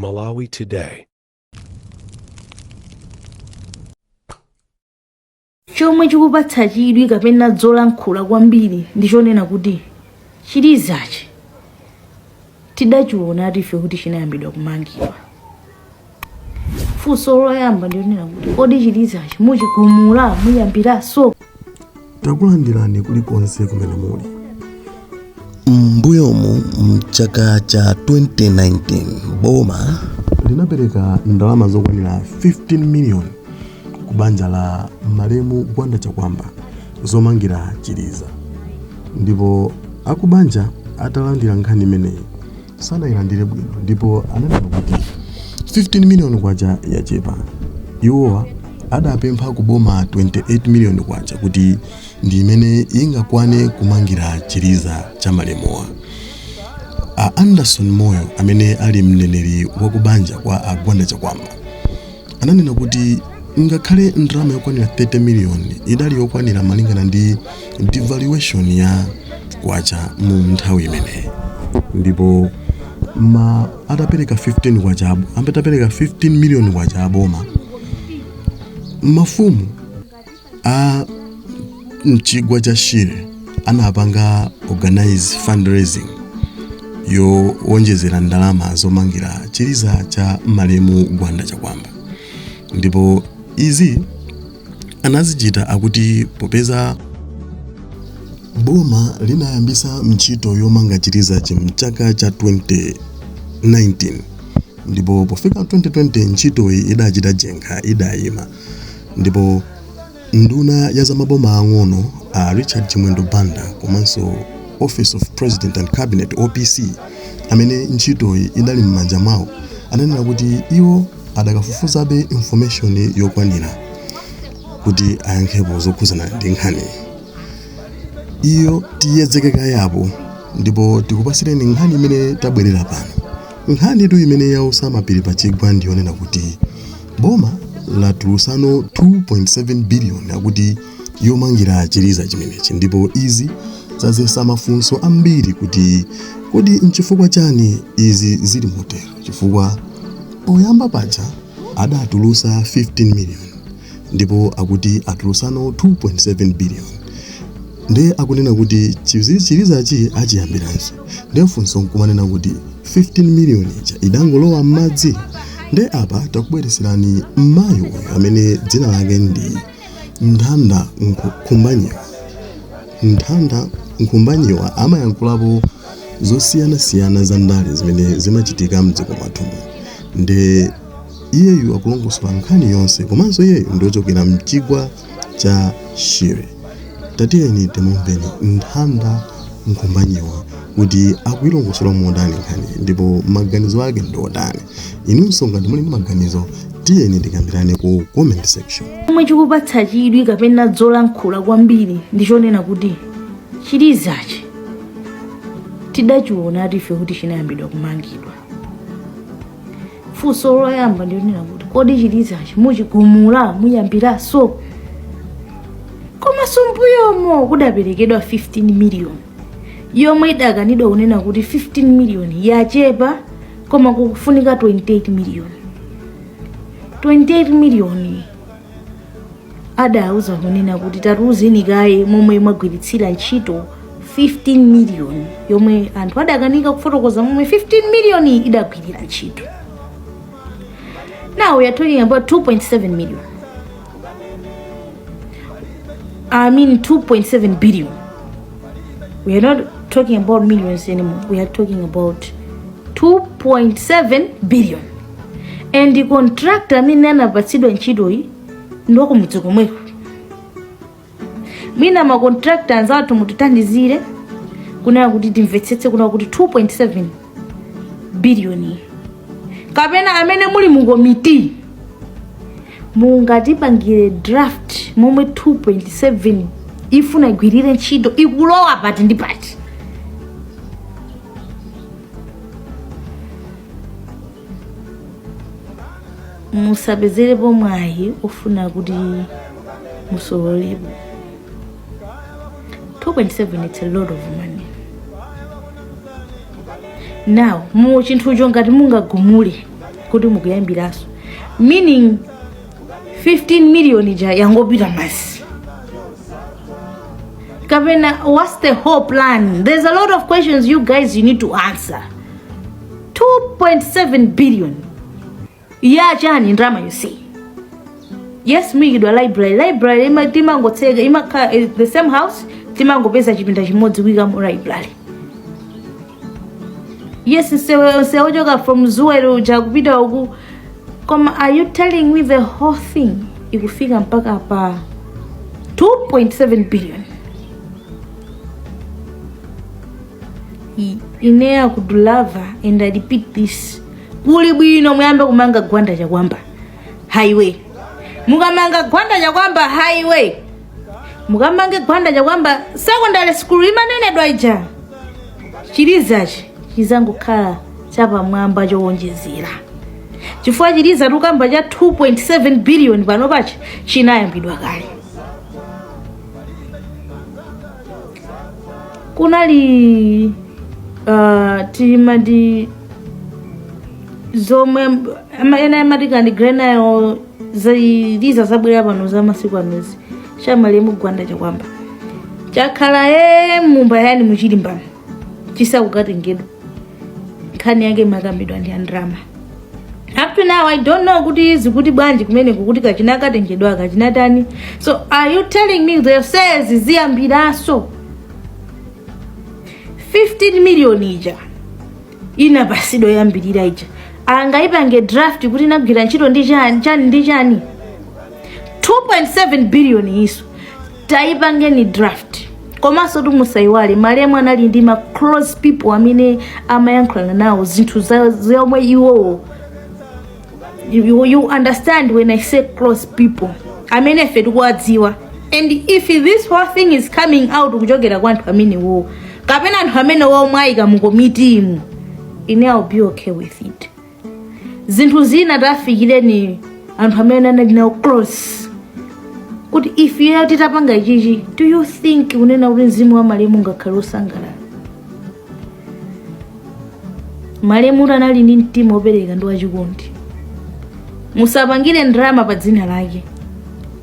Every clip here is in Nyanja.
Malawi Today. Chomwe chikupatsa chidwi kapena zolankhula kwambiri ndi chonena kuti chilizachi tidachiona ife kuti chinayambidwa kumangidwa. Funso loyamba ndionena kuti kodi chilizachi muchigumula muyambiranso? Takulandirani kulikonse kumene muli. M'mbuyomu mchaka cha 2019 boma linapereka ndalama zokwanira 15 million ku banja la malemu Gwanda Chakwamba zomangira chiliza, ndipo akubanja atalandira nkhani imeneyi sanayilandire bwino ndipo ananena kuti 15 million kwacha yachepa. Iwowa adapempha kuboma 28 million kwacha kuti ndi imene ingakwane kumangira chiliza cha malemuwa. A Anderson Moyo, amene ali mneneri wakubanja kwa a Gwanda Chakwamba, ananena kuti ngakhale ndalama yokwanira 30 million idali yokwanira malingana ndi devaluation ya kwacha mu nthawi imeneyi, ndipo ma atapereka 15 kwacha, atapereka 15 million kwacha aboma, mafumu a mchigwa cha Shire anapanga organize fundraising yowonjezera ndalama zomangira chiliza cha malemu Gwanda Chakwamba. Ndipo izi anazichita akuti popeza boma linayambisa ntchito yomanga chilizachi mchaka cha 2019, ndipo pofika 2020 ntchitoyi idachita jenkha, idayima. Ndipo nduna ya zamaboma ang'ono a Richard Chimwendo Banda komanso Office of President and Cabinet, OPC, amene ntchitoyi idali m'manja mwawo, ananena kuti iwo adakafufuzabe information yokwanira kuti ayankhepo zokhuzana ndi nkhani iyo. Tiyedzeke kayapo ndipo tikupasireni nkhani imene tabwerera pano. Nkhani tu imene yausa mapiri pachigwa ndiyonena kuti boma latulutsano 2.7 billion akuti yomangira chiliza chimenechi, ndipo izi zadzetsa mafunso ambiri kuti kodi nchifukwa chani izi zili motero, chifukwa poyamba paja adatulutsa 15 million ndipo akuti atulutsano 2.7 billion, ndiye akunena kuti chilizachi achiyambiranso. Ndiye funso nkumanena kuti 15 million ija idangolowa m'madzi? Ndiye apa takubweretserani mmayi uyu amene dzina lake ndi Nthanda Khumbanyiwa. Nthanda Nkhumbanyiwa amayankhulapo zosiyanasiyana za ndale zimene zimachitika mdziko mwathumu, ndiye iyeyu akulongosola nkhani yonse, komanso iyeyu ndiochokera mchigwa cha Shire. Tatiyeni timumveni Nthanda Nkhumbanyiwa kuti akuyilongosola motani nkhani ndipo maganizo ake ndi otani. Inunso ngati muli ndi maganizo, tiyeni tikambirane ku comment section. Chomwe chikupatsa chidwi kapena zolankhula kwambiri ndi chonena kuti chilizachi tidachiona ife kuti chinayambidwa kumangidwa. Funso loyamba ndionena kuti kodi chilizachi muchigumula muyambiranso? Komanso mbuyomo kudaperekedwa 15 million yomwe idakanidwa kunena kuti 15 million yachepa koma kukufunika 28 million. 28 million adauza kunena kuti tatiuzeni kaye momwe mwagwiritsira ntchito 15 million, yomwe anthu adakanika kufotokoza momwe 15 million idagwirira ntchito. Now we are talking about 2.7 million, I mean 2.7 billion. We are not talking about millions anymore, we are talking about 2.7 billion. And the contractor amene anapatsidwa ntchitoyi ndiwakumudzi komweko. Mwina ma contractor anzathu mutithandizire kunena kuti timvetsetse kunena kuti 2.7 billion, kapena amene muli mu komiti mungatipangire draft momwe 2.7 ifuna igwirire ntchito, ikulowa pati ndi pati. Musapezerepo mwayi ofuna kuti musololepo. 2.7, it's a lot of money. Now mu chinthucho ngati mungagumule Kuti mukuyambiranso, meaning 15 million ija yangopita masi, kapena what's the whole plan? There's a lot of questions you guys, you need to answer. 2.7 billion ya chani ndalama? You see, yes, muyikidwa library. Library timangotseka, imakhala the same house, timangopeza chipinda chimodzi kuyika mu library. Yes, nsewu ochoka from Zuwero uja kupita uku, koma are you telling me the whole thing ikufika mpaka pa 2.7 billion? Ine akudulava, and I repeat this, kuli bwino muyambe kumanga Gwanda Chakwamba Highway. Mukamanga Gwanda Chakwamba Highway, mukamange Gwanda Chakwamba Secondary School imanenedwa ija, chilizachi chizangokhala chapamwamba chowonjezera, chifukwa chiliza tukamba cha 2.7 billion pano pachi chinayambidwa kale. Kunali timati zomwe ena amati kandi grenayo ziliza zabwera pano za masiku anozi, chamalemu Gwanda Chakwamba chakhala ye mumba yani muchilimbamo chisakukatengedwa. Nkhani yake imakambidwa ndi andrama. Up to now I don't know kuti zikuti bwanji kumene kukuti kachinakatengedwa, kachinatani. So are you telling me the sales ziyambiranso? 15 million ija inapasidwa yambirira ija angayipange draft kuti inagwira ntchito ndi chani, chani ndi chani? 2.7 billion iso tayipangeni draft. Komanso tumusayiwale malemu anali ndi ma close people amene amayankhulana nawo zinthu zomwe iwowo, you understand when I say close people, amene ife tikuwadziwa. And if this whole thing is coming out kuchokera kwa anthu amenewo kapena anthu amene omwe mu komitimu, ine I'll be okay with it. Zinthu zina tafikireni anthu amene anali nawo close kuti if iye titapanga ichichi, do you think kunena kuti mzimu wa malemu ungakhale wosangalala? Malemu anali ndi mtima wopereka ndi wachikondi. Musapangire ndalama pa dzina lake.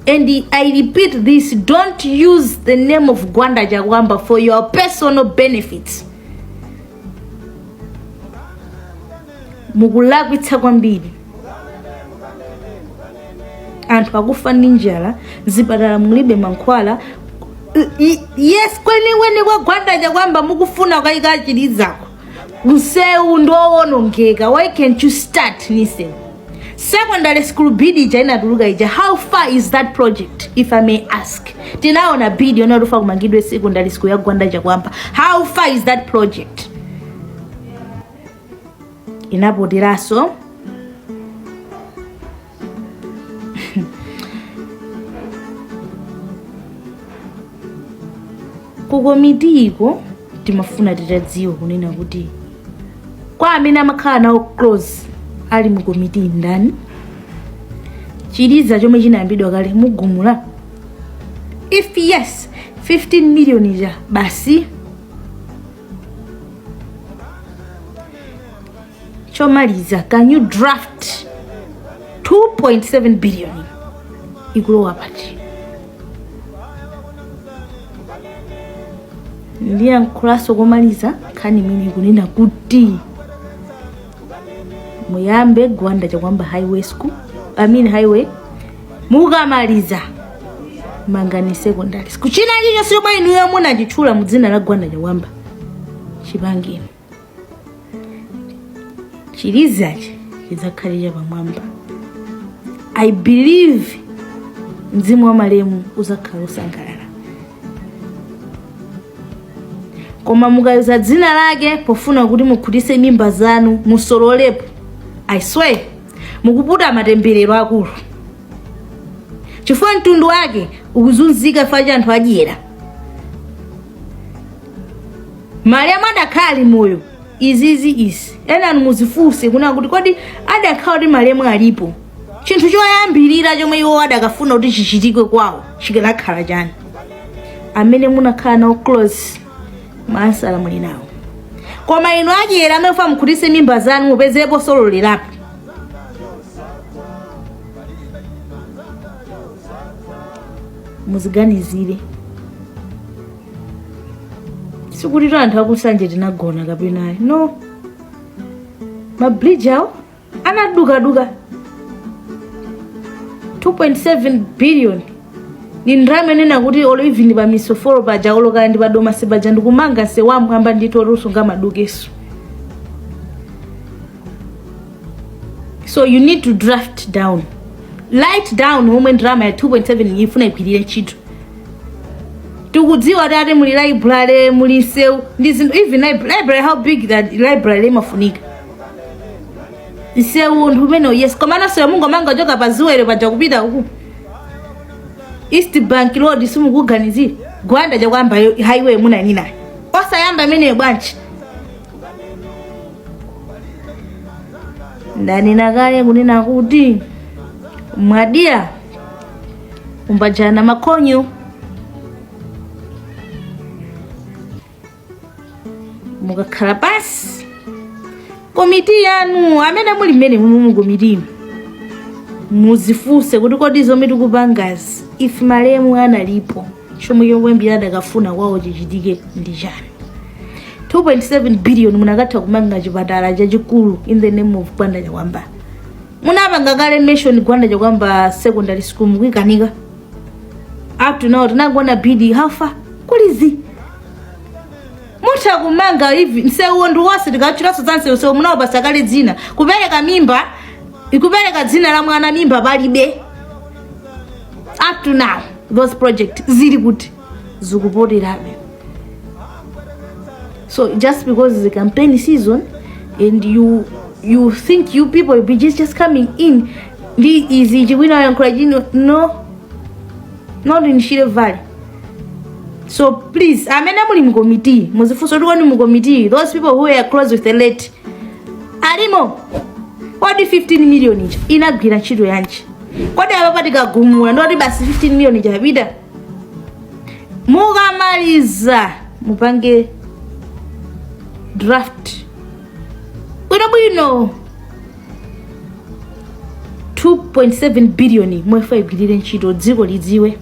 And I repeat this, don't use the name of Gwanda Chakwamba for your personal benefits. Mukulakwitsa kwambiri. Anthu akufa ndi njala, mzipatala mulibe mankhwala. Yes, kwenikweni kwa Gwanda Chakwamba mukufuna kukayika chilizako, msewu ndiwowonongeka. Why can't you start ni msewu? Secondary school bid ija inatuluka ija, how far is that project, if I may ask? Tinaona bid yona rufa kumangidwe secondary school ya Gwanda Chakwamba. How far is that project? Inapoteranso. Ku komitiko timafuna titadziwa kunena kuti kwa amene amakhala nawo close ali mu komiti ndani. Chiliza chomwe chinayambidwa kale mugumula? If yes, 15 million ija basi. Chomaliza, can you draft 2.7 billion ikulowa pati? Ndiyankhulanso komaliza nkhani imene ikunena kuti muyambe Gwanda Chakwamba Highway School, I mean highway, mukamaliza mangani secondary school. China chilichonse chomwe inuyo munachitchula mu dzina la Gwanda Chakwamba chipangeni. Chilizachi chidzakhale chapamwamba. I believe mzimu wa malemu uzakhala usangalala. Koma mukayuza dzina lake pofuna kuti mukhutise mimba zanu, musololepo, I swear mukuputa matemberero akulu, chifukwa mtundu wake ukuzunzika chifukwa cha anthu adyera. Malemu adakhala ali moyo, izizi izi enanu muzifunse kuna kuti kodi adakhala kuti malemu alipo, chinthu choyambirira chomwe iwo adakafuna kuti chichitike kwawo chikanakhala chani? Amene munakhala nawo close, maansala muli nawo. Koma inu adyera amene mufuna mukhutise mimba zanu, mupezepo sololerapo. Muziganizire. Sikuti anthu aku Nsanje tinagona kapena no. Ma bridge awo anadukaduka. 2.7 billion ni ndalama inena kuti olo even pa Misofolo paja, olo kaya ndi pa Domasi paja, ndikumanga msewu wamwamba ndithu oti usungamadukeso. So you need to draft down, write down momwe ndalama ya 2.7 ifuna igwirire ntchito. Tikudziwa kuti ati muli library, muli msewu ndi zinthu, even library, how big that library imafunika. Msewu ndi umene, yes, komano msewu mungomanga choka pa Ziwere paja kupita uku East Bank Road, simukuganizira Gwanda Chakwamba Highway munanena osayamba imeneyo bwanji? Ndanena kale kunena kuti mwadiya umbajana makhonyo mukakhala pansi komiti yanu amene muli mmene mumu komitimu muzifunse kuti kodi zomwe tikupangazi, if malemu analipo, chomwe choyambira adakafuna kwawo chichitike ndi chani? 2.7 billion munakatha kumanga chipatala chachikulu in the name of Gwanda Chakwamba. Munapanga kale mention Gwanda Chakwamba Secondary School, mukuikanika. Up to now tinagona bidi how far kulizi. Mutha kumanga hivi msewu ndi wonse tikatchulanso za msewu, msewu munawupasa kale dzina, kupereka mimba, ikupereka dzina la mwana, mimba palibe. Up to now those project zili kuti? Zikupoterabe. So just because it's a campaign season and you think you people will be just coming in ndi izi chiwina yankhula chino, no, not in Shire Valley. So please, amene muli mu committee muzifunsa kuti kodi mu committee those people who are close with the late alimo? Kodi 15 million ija inagwira ntchito yanji? Kodi apa patikagumula ndoti basi 15 million ija yapita? Mukamaliza mupange draft bwinobwino 2.7 billion mwefa igwirire ntchito, dziko lidziwe.